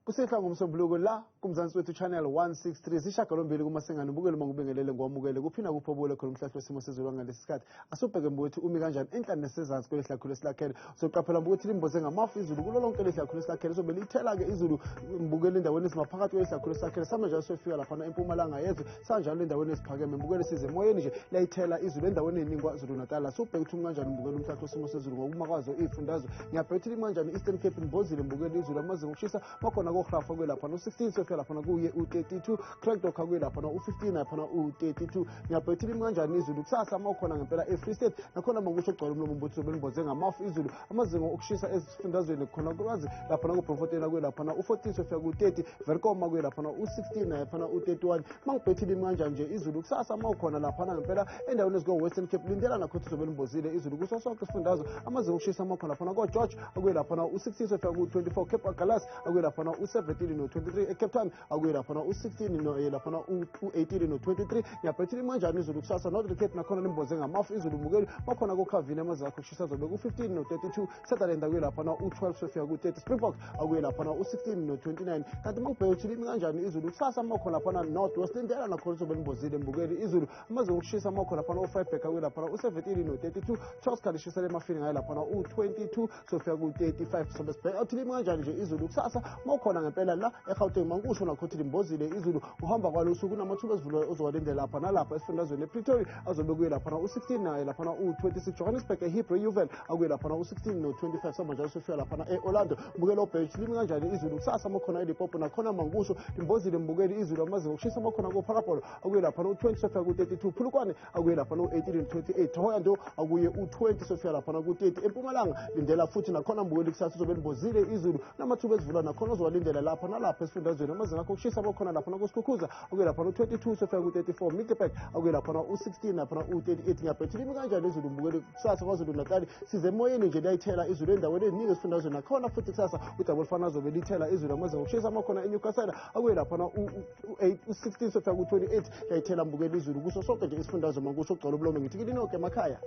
Kusehla ngomsombuluko la kuMzansi Wethu Channel 163 sishagalombili kumasengane ubukele uma ngubingelele ngwamukele kuphina kuphobule khona umhlahlo wesimo sezulu ngalesi sikhathi. Asubheke mbuthi umi kanjani enhla nesezansi kwelihlakhulu esilakhele. Soqaphela mbuthi limboze ngamafu izulu kulo lonke lihlakhulu esilakhele sobe lithela ke izulu mbukele endaweni esimaphakathi kwelihlakhulu esilakhele samanje sofika lapha empumalanga yezwe sanjalo endaweni esiphakeme mbukele size emoyeni nje layithela izulu endaweni eningi kwaZulu Natal. Asubheke ukuthi umi kanjani mbukele umhlahlo wesimo sezulu ngokuma kwazo izifundazwe. Ngiyabheka ukuthi limi kanjani Eastern Cape limbozile mbukele izulu amazinga okushisa bakhona koHrafa kwelapha no-16 sofika lapha kuye u-32 Crackdock kwelapha u-15 lapha u-32. Ngiyabheka limi kanjani izulu kusasa uma ukhona ngempela e-Free State nakhona mangisho kugcwala umlomo mbuthi zobe ngamafu izulu amazinga okushisa esifundazweni khona kulwazi lapha ku-Bloemfontein kwelapha u-14 sofika ku-30 Welkom kwelapha u-16 lapha u-31. Mangibhethe limi kanjani nje izulu kusasa uma ukhona lapha ngempela endaweni eziko-Western Cape lindela nakho ukuthi zobe limbozile izulu kuso sonke isifundazwe amazinga okushisa amakhona lapha ko-George akwelapha u-16 sofika ku-24 Cape Agulhas akwelapha u-17 no-23 eCape Town akwelapha u-16 no lapha u-18 no-23. Ngiyabhetha limi kanjani izulu kusasa Northern Cape nakhona limboze ngamafu izulu mbukeli bakhona koKhavini amazinga akho okushisa azobe ku-15 no-32 Sutherland akwelapha u-12 sofika ku-30 Springbok akwelapha u-16 no-29. Kanti uma ubheka ukuthi limi kanjani izulu kusasa uma ukhona lapha North West lindela nakhona lizobe limbozile mbukeli izulu amazinga okushisa uma ukhona lapha u-Vryburg akwelapha u-17 no-32 Tosca lishisa lemafini ngayo lapha u-22 sofika ku-35. Sobe sibheka ukuthi limi kanjani nje izulu kusasa uma ukhona ngempela la eGauteng mankusho nakho ukuthi limbozile izulu uhamba kwalo usuku kunamathuba esivulo ozowalindela lapha nalapha esifundazweni ePretoria azobe kuye lapha u-16 naye lapha u-26 Johannesburg eHebrew Yuvel akuye lapha u-16 no-25 samba njalo sofika lapha e-Orlando mbukelo obheka limi kanjani izulu kusasa uma ukhona eLimpopo nakhona mankusho limbozile mbukeli izulu amazinga okushisa uma ukhona koParabolo akuye lapha u-20 sofika ku-32 Polokwane akuye lapha u-18 no-28 Thohoyandou akuye u-20 sofika lapha ku-30 eMpumalanga lindela futhi nakhona mbukeli kusasa uzobe limbozile izulu namathuba ezivula nakhona ozowalindela lapha nalapha esifundazweni amazinga akho okushisa bakhona lapha nakuSikhukhuza akuye lapha u-22 sofika ku-34 Middelburg akuye lapha u-16 lapha u-38. Ngiyabhetha limi kanjani izulu mbukeli kusasa kwaZulu Natal size emoyeni nje liyayithela izulu endaweni eziningi esifundazweni nakhona futhi kusasa udaba olufana azobe lithela izulu amazinga okushisa amakhona eNewcastle akuye lapha u-16 sofika ku-28 liyayithela mbukeli izulu kuso sonke nje isifundazwe mankusho kugcwala umlomo ngithi kininonke emakhaya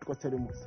Nkosi umusa.